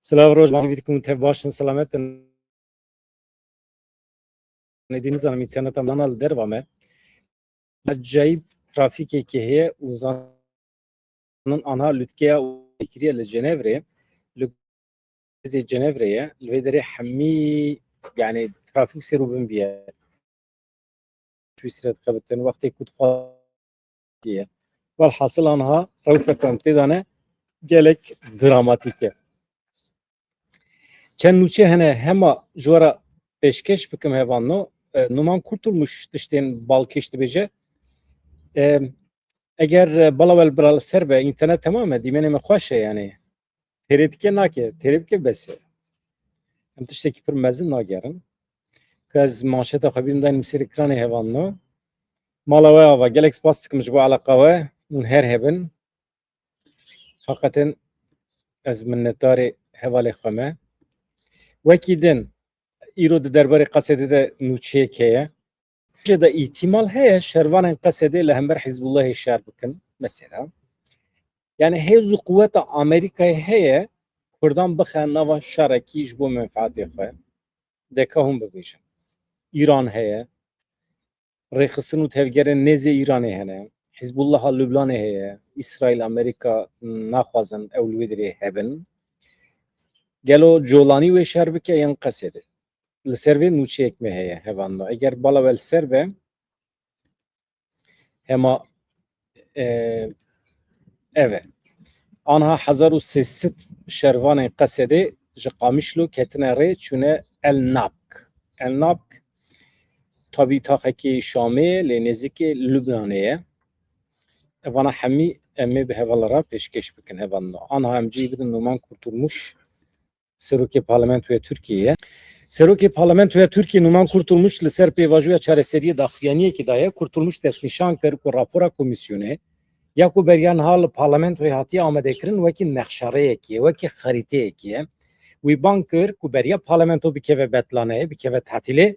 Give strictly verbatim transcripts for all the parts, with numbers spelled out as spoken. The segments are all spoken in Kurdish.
Silav, roj baş, hêvî dikim tev baş in, selamet in. Êdî nizanim înterneta min li derva me. Acayîb trafîkekê heye û zanin anha lûtkeya û kiriye li Cenevrê. Li Cenevre ye. Li vê derê hemî, yani, trafîk ser û bin bûye. Wî sire dixebitin, wextê ku dixwaze ye. Welhasil anha rewşa ku em tê de ne gelek dramatîk e. Çend nûçe hene, hema ji we re pêşkêş bikim hevalno. E, Numan Kurtulmuş tiştên balkêş dibêje. E, eger, e, bala we li bira li ser be, înternet temam e, dîmenê me xweş e, yani. Têrê dike nake, têrê bike bes e. Em tiştekî pir mezin nagerin. Ka ez manşeta xwe bînim daynim ser ekranê hevalno. Mala we ava, gelek spas dikim ji bo eleqa we. Hûn her hebin. Heqeten ez minnetdarê hevalê xwe me. Wekî din, îro di derbarê Qesedê de nûçeyek heye. Jê de îhtimal heye şervanên Qesedê li hember Hizbullahê şer bikin, mesela. Yani hêz û quweta Amerîkayê heye Kurdan bixe nava şerekî ji bo menfaetê xwe. De ka hûn bibêjin. Îran heye. Rêxistin û tevgerên nêzê Îranê hene. Hizbullaha Lubnanê heye. Îsraîl, Amerîka naxwazin ew li wê derê hebin. Gelo Colanî wê şer bike yan Qesedê? Li ser vê nûçeyek me heye hevalno. Eger bala we li ser be, hema, e, ev e. Anha hezar û sê sed şervanên Qesedê ji Qamişlo ketine rê çûne El Nabk. El Nabk tabî taxekî Şamê ye, lê nêzîkê Lubnanê ye. Evana hemî em ê bi hevala re pêşkêş bikin hevalno. Anha em cî bidin Numan Kurtulmuş, Serokê Parlamentoya Tirkiyê ye. Serokê Parlamentoya Tirkiyê Numan Kurtulmuş li ser pêvajoya çareseriyê daxuyaniyekî daye. Kurtulmuş destnîşan kir ku rapora komîsyonê ya ku beriya niha li parlamentoyê hatiye amadekirin wekî nexşerêyekê ye, wekî xerîteyekê ye. Wî bang kir ku beriya parlamento bikeve betlaneyê, bikeve tetîlê,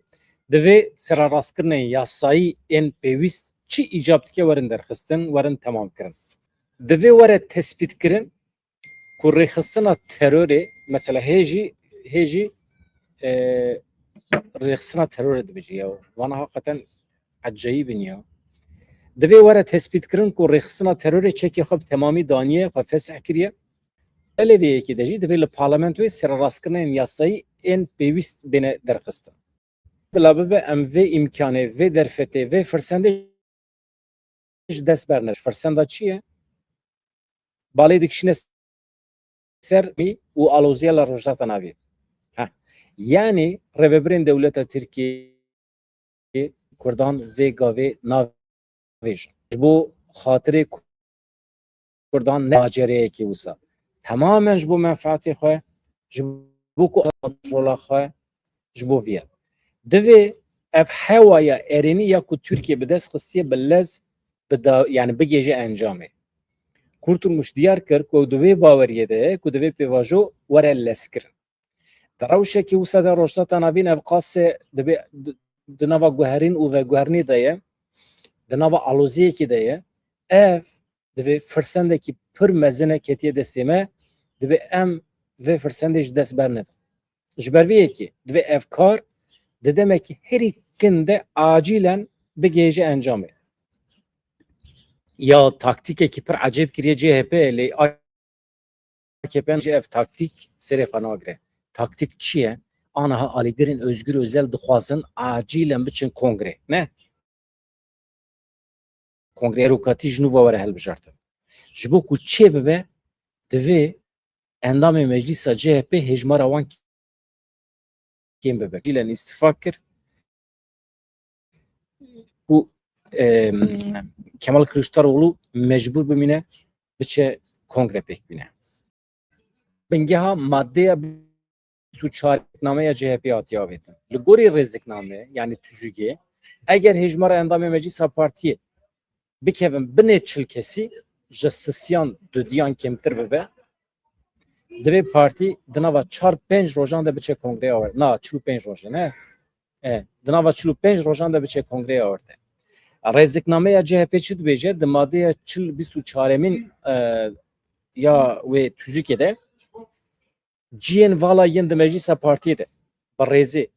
divê sererastkirinên yasayî ên pêwîst çi îcab dike werin derxistin, werin temamkirin. Divê were tespîtkirin ku rêxistina terorê, mesela hê jî, hê jî, e, rêxistina terorê dibêje ya. Vana heqeten ecayîb in ya. Divê were tespîtkirin ku rêxistina terorê çekê xwe bi temamî daniye, xwe fesih kiriye. Belê vê yekê de jî divê li parlamentoyê sererastkirinên yasayî ên pêwîst bêne derxistin. Bila bibe em vê îmkanê, vê derfetê, vê firsendê ji dest berne. Firsenda çi ye? Balê dikişîne ser mî û aloziya li Rojhilata Navî. Heh. Yanî rêvebirên dewleta Tirkiyê Kurdan vê gavê navêjin. Ji bo xatirê Kurdan ne macereyekî wisa. Temamen ji bo menfaetê xwe, ji bo ku kontrola xwe, ji bo vî ye. Divê ev hewaya erênî ya ku Tirkiye bi dest xistiye bi lez, bi da, yani bigêje encamê. Kurtulmuş diyar kir ku ew di vê baweriyê de ye ku divê pêvajo were lezkirin. Di rewşekî wisa de Rojhilata Navîn ev qasê dibe di, di nava guherîn û veguherinê de ye, di nava aloziyekê de ye. Ev divê firsendekî pir mezin e ketiye destê me, divê em vê firsendê ji dest bernedin. Ji ber vê yekê divê ev kar di demekî herî kin de acîlen bigihêje encamê. Ya taktîkekî pir ecêb kiriye C H P, lê A K P'nin jî ev taktîk serê xwe nagire. Taktîk çi ye? Aniha alîgirên Ozgur Ozel dixwazin acîlen biçin kongrê. Ne? Kongrê erokatî ji nû ve were hilbijartin. Ji bo ku çê bibe, divê endamê meclîsa C H P hêjmara wan kêm bibe. Acîlen îstifa kir ku, em, Kemal Kiliçdaroglu mecbûr bimîne biçe kongre pêk bîne. Bingeha maddeya bîst û çar nameya C H P hatiye avêtin. Li gorî rêzikname, yani tüzügê, eger hêjmara endamê meclîsa partiyê bikevin binê çil kesî, ji sisiyan dudiyan kêmtir bibe, divê partî di nava çar pênc rojan de biçe kongreya awarte. Na, çil û pênc roj e, ne? E, di nava çil û pênc rojan de biçe kongreya awarte. Rêziknameya C H P çi dibêje? Di madeya çil, bîst û çaremîn, e, ya wê tüzükê de ciyên vala yên di meclîsa partiyê de bi rêzê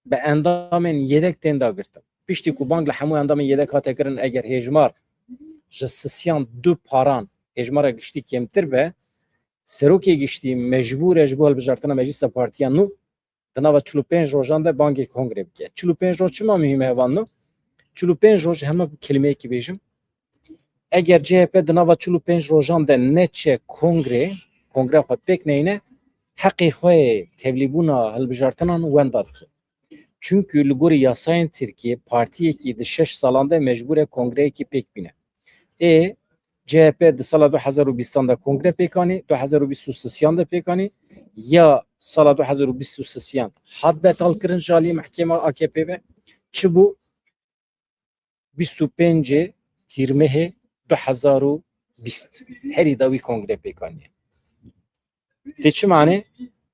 bi endamên yedek tên dagirtin. Piştî ku bang li hemû endamên yedek hate kirin, eger hêjmar ji sisiyan du paran hêjmara giştî kêmtir be, serokê giştî mecbûr e ji bo hilbijartina meclîsa partiya nû di nava çil û pênc rojan de bangê kongrê bike. Çil û pênc roj çima muhîm e hevalno? Çil û pênc roj, hema ku kelimeyekî bêjim, eger C H P di nava çil û pênc rojan de neçe kongrê, kongreya xwe pêk neyne, heqê xwe yê tevlîbûna hilbijartinan wenda dike. Çunku li gorî yasayên Tirkiyê partiyekî di şeş salan de mecbûr e kongreyekî pêk bîne. Ê C H P di sala du hezar û bîstan de kongre pêk anî, du hezar û bîst û sisiyan de pêk anî, ya sala du hezar û bîst û sisiyan hat betal kirin ji alî mehkema A K P ve. Çi bû? Bîst û pêncê Tîrmehê du hezar û bîst. Herî dawî kongre pêk aniye. Tê çi mane?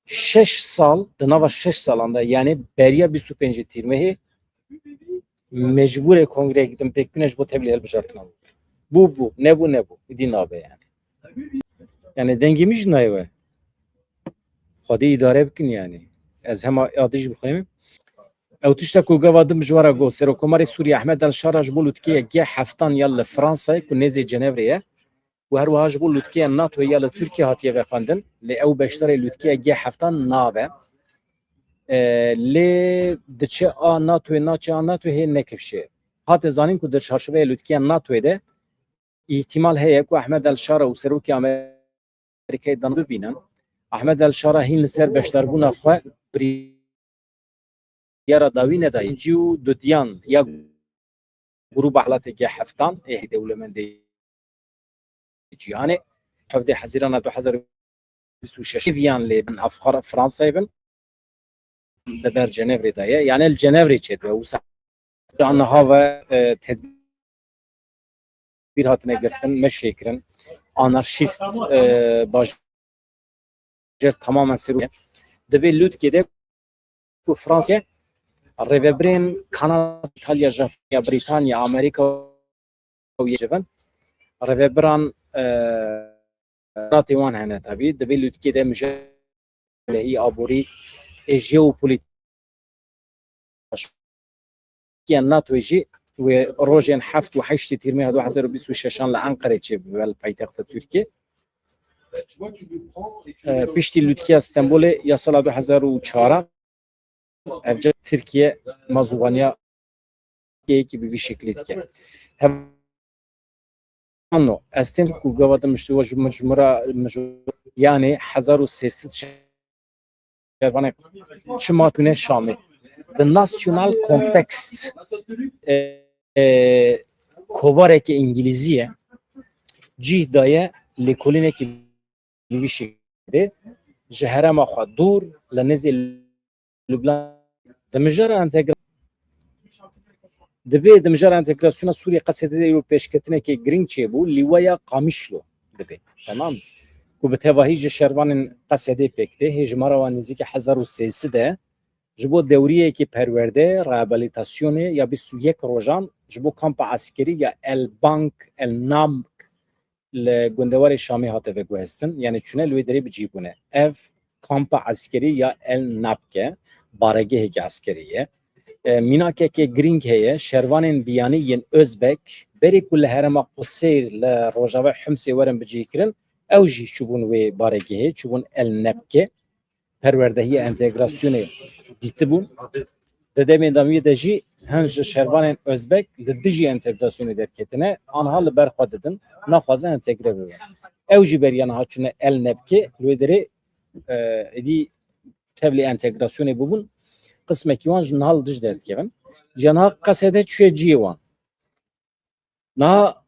Şeş sal, di nava şeş salan de, yani beriya bîst û pêncê Tîrmehê mecbûrê kongreyek din pêk bîne ji bo tevlî hilbijartina. Bû bû, nebû nebû. Îdî nabe yani. Yani dengê min jî nayê we. Xwedê îdare bikin yani. Ez hema adî jî bixwînim. Ew tişta ku gava din ji we re got, Serokkomarê Sûriyê Ehmed El Şara ji bo lûtkeya G heftan ya li Fransayê ku nêzê Cenevrê ye û her wiha ji bo lûtkeya NATOyê ya li Tirkiyê hatiye vexwendin, lê ew beşdarê lûtkeya G heftan nabe. E, lê diçe a NATOyê, naçe a NATOyê hê nekifşê. Hate zanîn ku di çarçoveya lûtkeya NATOyê de îhtimal heye ku Ehmed El Şara û Serokê Amerîkayê dan bibînin. Ehmed El Şara hîn li ser beşdarbûna xwe biryara dawî nedaye. Pêncî û dudiyan ya grûba Hilatê G heftan ê dewlemendê cîhanê, hevdê Hezîrana du hezar û bîst û şeş viyan lê bin ev Fransayê bin. Li ber Cenevrê de ye. Yani li Cenevrê çêdibe. Wisa niha ve, e, tedbîr hatine girtin, meşê kirin. Anarşîst, e, bajêr tamamen serokê. Di vê lûtkê de ku Fransa rêvebirên Kanada, Îtalya, Japonya, Brîtanya, Amerîka û yê civin, rêvebiran, e, natê wan hene tabî. Di vê lûtkê de mijarê lehî aborî ê jeopolîtîk ya NATOyê jî wê rojên heft û heştê Tîrmehê du hezar û bîst û şeşan li Enqerê çêbibe, li paytexta Tirkiyê. E, piştî lûtkeya Stenbolê ya sala du hezar û çaran, ev ca Tirkiye mazûvaniya yekî bi vî şeklî dike. Hevalno, ez tên ku gava de mişti we ji, ji min re, yani hezar û sê sed şervanê çima tune Şamê. The national context, e, e, kovareke îngilîzî ye. Cih daye lêkolînekî bi vî şeklî ji herêma xwe dûr li nêzê Lubnan di mijara entegra-, dibê di mijara entegrasyona Sûriyê Qesedê de îro pêşketinekê girîng çêbû, lîwaya Qamişlo dibê. Temam. Ku bi tevahî ji şervanên Qesedê pêk tê, hêjmara wan nêzîkî hezar û sê sed e, ji bo dewriyekî perwerde, rehabilitasyonê ya bîst û yek rojan ji bo kampa eskerî ya El Bank, El Namk li gundewarê Şamê hate veguhestin, yani çûne li wê derê bi cih bûne. Ev kampa eskerî ya El Nabke, baregeheke eskerî ye. E, mînakeke girîng heye, şervanên biyanî yên Özbek, berê ku li herêma Quseyr li rojava Himsê werin bicihkirin, ew jî çûbûn wê baregehê, çûbûn El Nebke. Perwerdehiya entegrasyonê dîtibûn. Di demên dawiyê de jî hin ji şervanên Özbek li dijî entegrasyonê derketine, anha li ber xwe didin, naxwazin entegre bibin. Ew jî beriya niha çûne El Nebke, li wê derê, e, êdî tevlî entegrasyonê bibûn, qismekî wan ji niha li dij derdikevin. Ji niha Qesede çûye cihê wan. Niha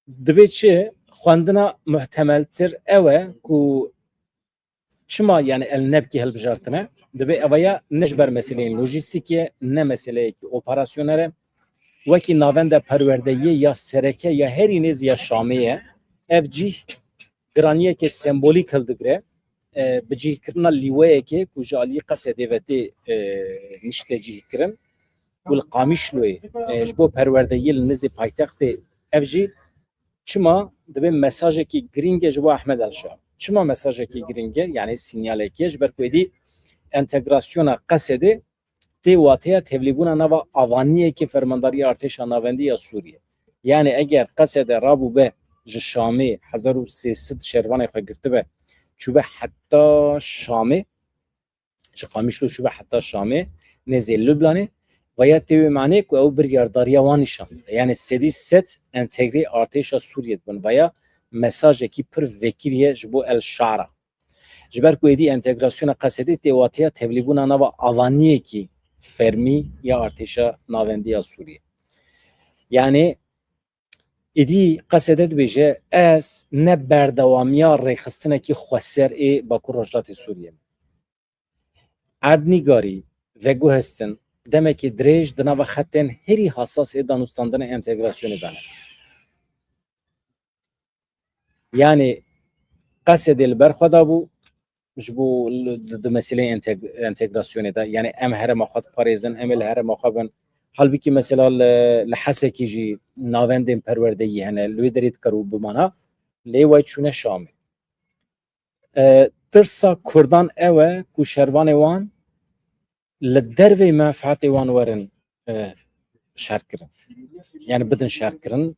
dibê çi? Xwendina muhtemeltir ew e ku çima, yani, El Nebkê hilbijartine? Dibê evaya ne ji ber meseleyên lojîstîkê, ne meseleyekî operasyoner e. Wekî navenda perwerdeyiyê ya sereke ya herî nêz ya Şamê ye. Ev cih giraniyeke sembolîk hildigire, e, bi cihkirina lîweyekê ku ji aliyê Qesedê ve tê, e, niştecihkirin û li Qamişloyê, e, ji bo perwerdeyiyê li nizê paytextê, ev jî Çima dibe mesajekî girîng e ji bo Ehmed El Şar? Çima mesajekî girîng e? Yani sinyalekî ye, ji ber ku êdî entegrasyona Qesedê tê wateya tevlîbûna nava avaniyekî fermandariya artêşa navendî ya Sûriyê. Yani eger Qesede rabûbe ji Şamê hezar û sê sed şervanê xwe girtibe, çûbe heta Şamê, ji Qamişlo çûbe heta Şamê, nêzê Lubnanê, veya tê wê manê ku ew biryardariya wan nîşan dide. Yani sedî sed entegrê artêşa Sûriyê dibin, veya mesajekî pir vekirî ye ji bo El Şara. Ji ber ku êdî entegrasyona Qesedê tê wateya tevlîbûna nava avaniyekî fermî ya artêşa navendî ya Sûriyê. Yani êdî Qesede dibêje, ez ne berdewamiya rêxistinekî xweser ê Bakur Rojhilatê Sûriyê me. Erdnîgarî veguhestin demekî dirêj di nava xetên herî hasas ê danûstandina entegrasyonê de ne. Yani Qesedê li ber xwe dabû ji bo li, di, di meseleyê enteg-, entegrasyonê de. Yani em herêma xwe diparêzin, em ê li herêma xwe bin. Halbikî mesela li, li Hesekî jî navendên perwerdeyî hene, li wê derê dikar û bimana. Lê way çûne Şamê. E, tirsa Kurdan ew e ku şervanê wan li derveyî menfeetê wan werin, e, şer kirin. Yani bidin şer kirin,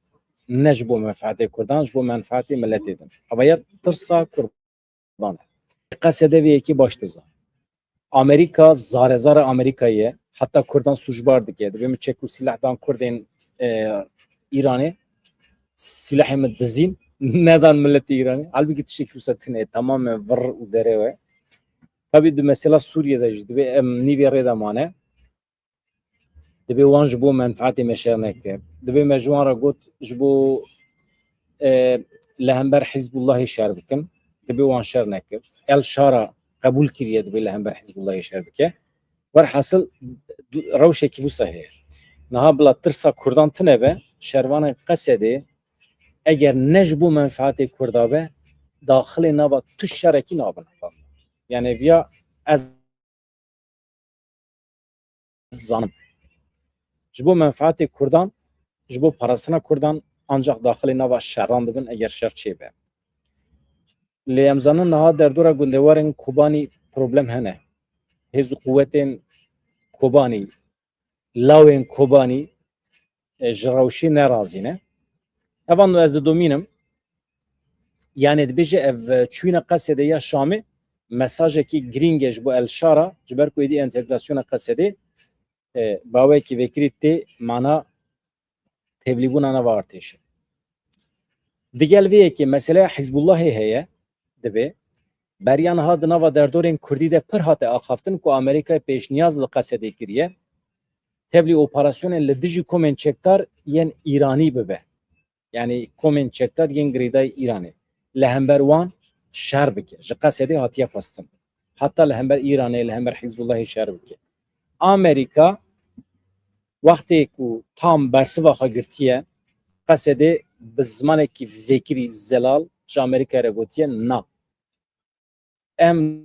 ne ji bo menfeetê Kurdan, ji bo menfeetê miletê din. Ava ya tirsa Kurdan e. Qesede vê yekê baş dizan. Amerîka, zare zare Amerîkayê ye. Heta Kurdan sûcbar dike. Dibê min çek û sîleh dan Kurdên, e, Îranê. Sîlehê min dizîn, nedan miletê Îranê. Halbikî tiştekî wisa tune ye. Tamamen vir û derew e. Tabî di mesela Sûriyê de jî dibê em nîvê rê de mane. Dibê wan ji bo menfeetê me şer neke. Dibê me ji wan re got, ji bo, e, li hember Hizbullahê şer bikin. Dibê wan şer nekir. El Şara qebûl kiriye, dibê li hember Hizbullahê şer bike. Werhasil, du-, rewşekî wisa heye. Niha bila tirsa Kurdan tune be, şervanên Qesedê eger ne ji bo menfeetê Kurda be, daxilê nava tu şerekî nabin. Yani viya ez zanim. Ji bo menfeetê Kurdan, ji bo parastina Kurdan ancak daxilê nava şeran dibin eger şer çêbe. Lê em zanin niha derdora gundewarên Kobanî problem hene. Hêz û quwetên Kobanî, lawên Kobanî, e, ji rewşê nerazî ne. Evan ez didomînim, yani dibêje ev, e, çûyîna Qesedê ya Şamê mesajekî girîng e ji bo El Şara, ji ber ku êdî entegrasyona Qesedê, e, baweyekî vekirî tê mana tevlîbûna nava artêşê. Digel vê yekê meseleya Hizbullahê heye, dibê. Beriya niha di nava derdorên Kurdî de pir hate axaftin ku Amerîkayê pêşniyaz li Qesedê kiriye, tevlî operasyonên li dijî komên çekdar yên Îranî bibe. Yani komên çekdar yên girêdayî Îranê li hember wan şer bike. Ji Qesedê hatiye xwestin. Heta li hember Îranê, li hember Hizbullahê şer bike. Amerîka wextê ku tam bersiva xwe girtiye, Qesedê bi zimanekî vekirî zelal ji Amerîkayê re gotiye, na. Em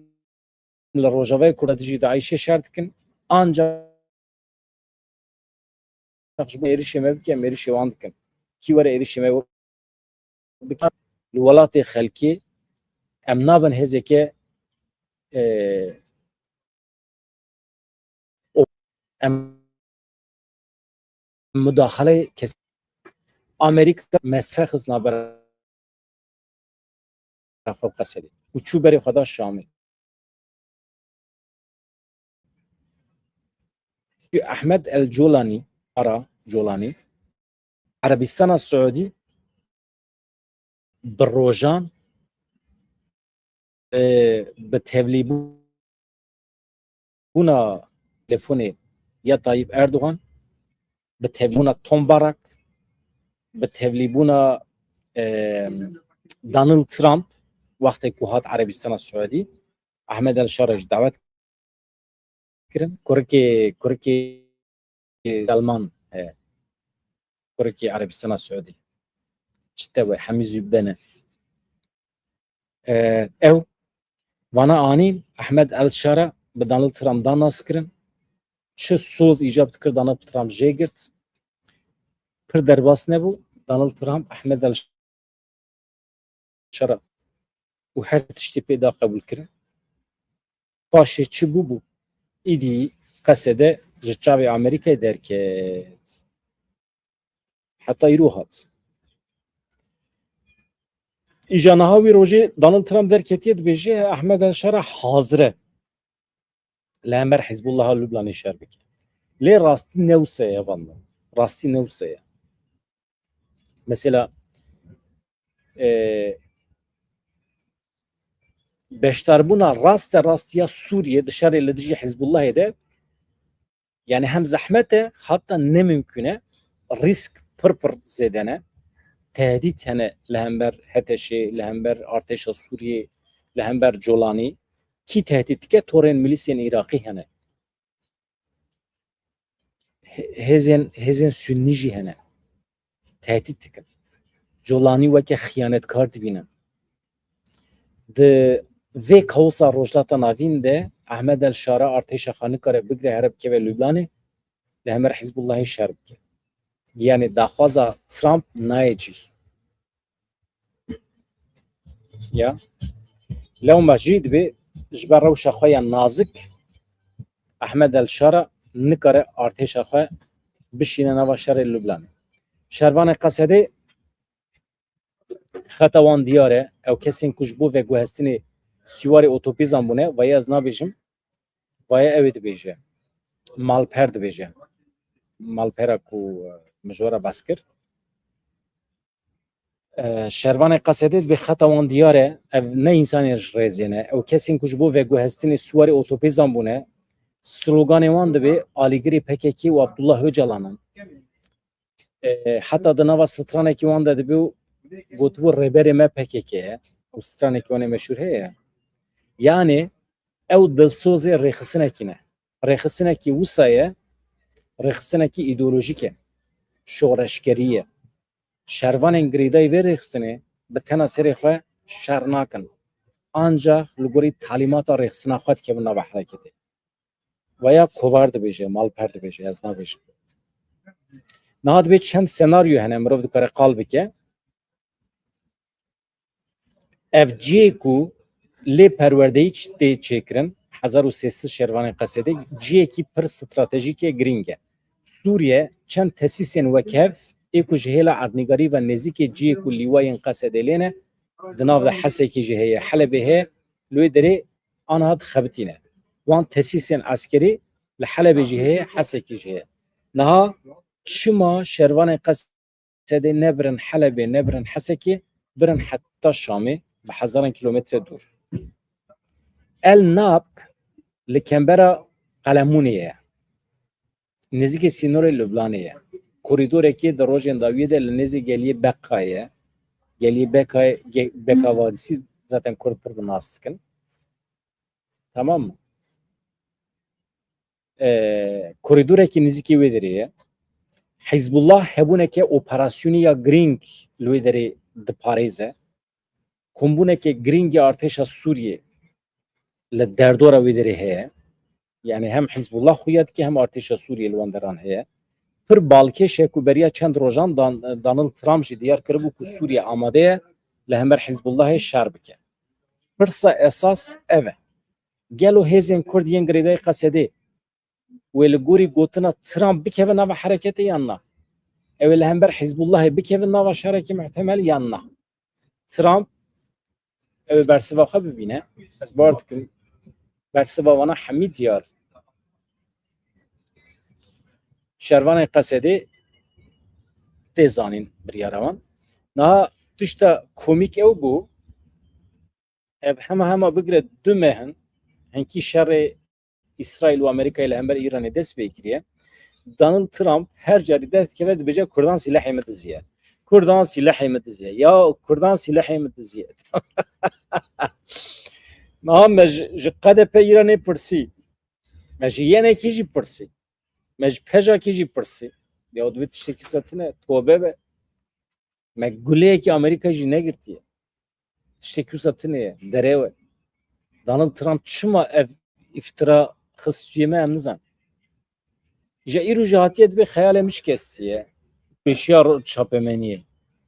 li Rojavayê Kurda dijî DAIŞê şer dikin, ancak ji bo êrişê me bike, em êrişê wan dikin. Kî were êrişê me bike, li welatê xelkê em nabin hêzeke, e, em mudaxaleyê kes-, Amerîka mesfe xist navbera xwe bi Qesedê û çû berê xwe da Şamê. Ehmed El Colanî, Ara Colanî, Erebistana Siûdî bi rojan, e, bi tevlîbûna telefonê ya Tayyip Erdogan, bi tevlîbûna Tom Barak, bi tevlîbûna, e, Donald Trump, wextê ku hat Erebistana Siûdî, Ehmed El Şara jî dawet kirin. Kurikê, kurikê Salman, e, kurikê Erebistana Siûdî. Çi te we, hemî zû bene. E, ew, vana anîn, Ehmed El Şara bi Donald Trump da nas kirin. Çi soz îcab dikir, Donald Trump jê girt. Pir derbas nebû. Donald Trump, Ehmed El şer e û her tiştê pê da qebûlkirin. Paşê çi bûbû? Îdî Qesede ji çavê Amerîkayê derket. Heta îro hat. Îja niha wî rojê Donald Trump derketiye, dibêje Ehmed El Şara hazir e li hember Hizbullaha Lubnanê şer bike. Lê rastî ne wisa ye, van min. Rastî ne wisa ye. Mesela, e, beşdarbûna raste rast ya Sûriyê di şerê li dijî Hizbullahê de, yani hem zehmet e, hatta ne mimkun e, rîsk pir pir zêde ne. Tehdît hene li hember HTŞ'ê, li hember artêşa Sûriyê, li hember Colanî. Kî tehdît dike? Torên milîsên Iraqî hene. He-, hêzên, hêzên Sunnî jî hene. Tehdît dikin. Colanî weke xiyanetkar dibînin. Di vê kaosa Rojhilata Navîn de Ehmed El Şara artêşa xwe nikare bigire here bikeve Lubnanê, li hember Hizbullahê şer bike. Yani daxwaza Trump nayê cî. Ya. Lewma jî dibê ji ber rewşa xwe ya nazik Ehmed El Şara nikare artêşa xwe bişîne nava şerê Lubnanê. Şervanê Qesedê xeta wan diyar e. Ew kesên ku ji bo veguhestinê siwarê otopîzan bûne, vayê ez nabêjim, vayê ew ê dibêje. Malper dibêje. Malpera ku, e, min ji we re behs kir. E, şervanê Qesedê dibê xeta wan diyar e. Ev ne însanên ji rêzê ne. Ew kesên ku ji bo veguhestinê siwarê otopêzan bûne, sloganê wan dibê alîgirê P K K û Abdullah Ocalan in. E, heta di nava stranekî wan de dibê û gotibû rêberê me P K K ye. Ew stranekî wan ê meşhûr heye. Yani ew dilsozê rêxistinekî ne. Rêxistinekî wisa ye, rêxistinekî îdeolojîk e, şoreşgerî ye. Şervanên girêdayî vê rêxistinê bi tena serê xwe şer nakin. Ancax li gorî talîmata rêxistina xwe dikevin nava hereketê. Vaya kovar dibêje, malper dibêje, ez nabêjim. Niha dibê çend senaryo hene, mirov dikare qal bike. Ev cihê ku lê perwerdeyî ç-, tê çêkirin, hezar û sê sed şervanên Qesedê, cihekî pir stratejîk e, girîng e. Sûriye çend tesîsên wekhev ê ku ji hêla erdnîgarî ve nêzîkê cihê ku lîwayên Qesedê lê ne, di nav de Hesekê jî heye, Helebê heye, li wê derê aniha dixebitîne. Wan tesîsên eskerî li Helebê jî heye, Hesekê jî heye. Niha çima şervanên Qes- Sedê nebirin Helebê, nebirin Hesekê, birin heta Şamê, bi hezaran kîlometre dûr. El Nabk li kembera Qelemunê ye. Nêzîkê sînorê Lubnanê ye. Korîdorekê di rojên dawiyê de li nêzî geliyê Beqayê ye. Geliyê Beqayê, Ge-, Beka Vadisi zaten Kurd pir bi nas dikin. Tamam mı? E, korîdorekî nêzîkî wê derê ye. Hizbullah hebûneke operasyonî ya girîng li wê derê diparêze. Kombûneke girîng ya artêşa Sûriyê li derdora wê derê heye. Yani hem Hizbullah xuya dike hem artêşa Sûriyê li wan deran heye. Pir balkêş e ku beriya çend rojan Dan-, Donald Trump jî diyar kiribû ku Sûriye amade ye li hember Hizbullahê şer bike. Pirsa esas ev e. Gelo hêzên Kurd yên girêdayî Qesedê wê li gorî gotina Trump bikeve nava hereketê yan na? Ew ê li hember Hizbullahê bikevin nava şerekî muhtemel yan na? Trump ew ê bersiva xwe bibîne. Ez bawer dikim bersiva wana hemî diyar. Şervanên Qesedê tê zanîn biryara wan. Niha tişta komîk ew bû, ev hema hema bigire du meh in, hinkî şerê Îsraîl û Amerîkayê li hember Îranê dest pê kiriye. Donald Trump her carî derdikeve dibêje, Kurdan sîlehê min diziye. Kurdan sîlehê min diziye. Ya Kurdan sîlehê min diziye. Niha me ji, ji K D P Îranê pirsî. Me ji Y N Kê jî pirsî. Me ji P J Kê jî pirsî. Ya dibê tiştekî wisa tune, tobe be. Me guleyekî Amerîka jî negirtiye. Tiştekî wisa tune ye, derew e. Donald Trump çima ev îftira xist stûyê me, em nizanin. Îja îro jî hatiye dibê xeyalê min şikestiye. Pêşiya ro-, çapemeniyê.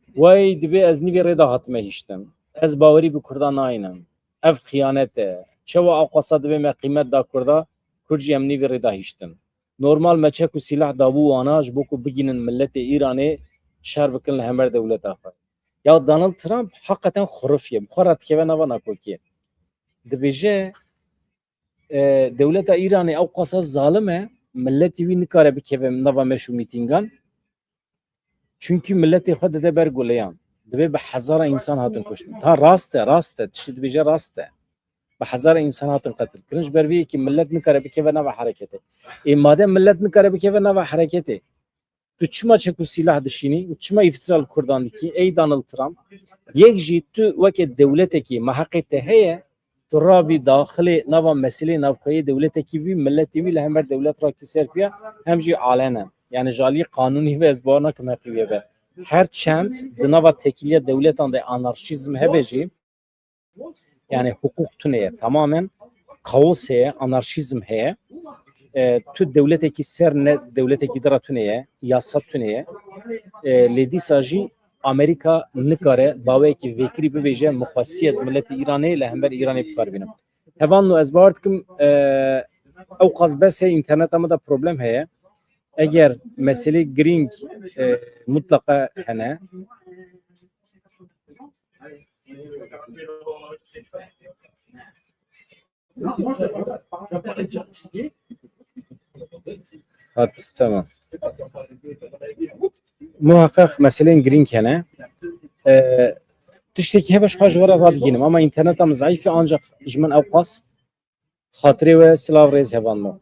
Way dibê ez nîvê rê de hatime hiştin. Ez bawerî bi Kurda nayînim. Ev xiyanet e. Çewa ewqasa divê me qîmet da Kurda, Kurd jî em nîvî rêda hiştin. Normal me çek û sîlah dabû wana ji bo ku bigînin miletê Îranê şer bikin li hember dewleta xwe. Ya Donald Trump heqeten xurif ye. Bi xwe re dikeve nava nakokiyê. Dibêje, e, dewleta Îranê ewqasa zalim e, miletê wî nikare bikeve nava meş û mîtîngan. Çunkî miletê xwe dide ber guleyan. Divê bi hezara însan hatin kuştin. Ha, rast e, rast e. Tiştê dibêje rast e. Bi hezara însan hatin qetil kirin. Ji ber vê yekê milet nikare bikeve nava hereketê. Ê madem milet nikare bikeve nava hereketê, tu çima çek û sîlah dişînî û çima îftira li Kurdan dikî? Ey Donald Trump, yek jî tu weke dewletekî me heqê te heye, tu rabî daxilê nava meselê navxweyê dewletekî bî, miletê wî li hember dewlet rakî ser xuya, hem jî alenen. Yani ji alî qanûnî ve ez bawer nakim heqî wê be. Her çend di nava tekîliya dewletan de anarşîzm hebe jî, yani hukuk tune ye, tamamen kaos heye, anarşîzm heye. E, tu dewletekî ser ne, dewletekî dira tune ye, yasa tune ye. E, lê dîsa jî Amerîka nikare baweyekî vêkirî bibêje, min xwestî ez miletê Îranê li hember Îranê bi kar bînim. Hevalno, ez bawer dikim, e, ew qas bes e, înterneta me de problem heye. Eger meselê girîng, e, mutlaqa hene. Hat, tamam. Muhakkak meselên girîng hene. E, tiştekî hebe ji xwe ji we re radigihînim. Ama înterneta min zeîf e, ancak ji min ew qas. Xatirê we, silav, rêz, hevalno.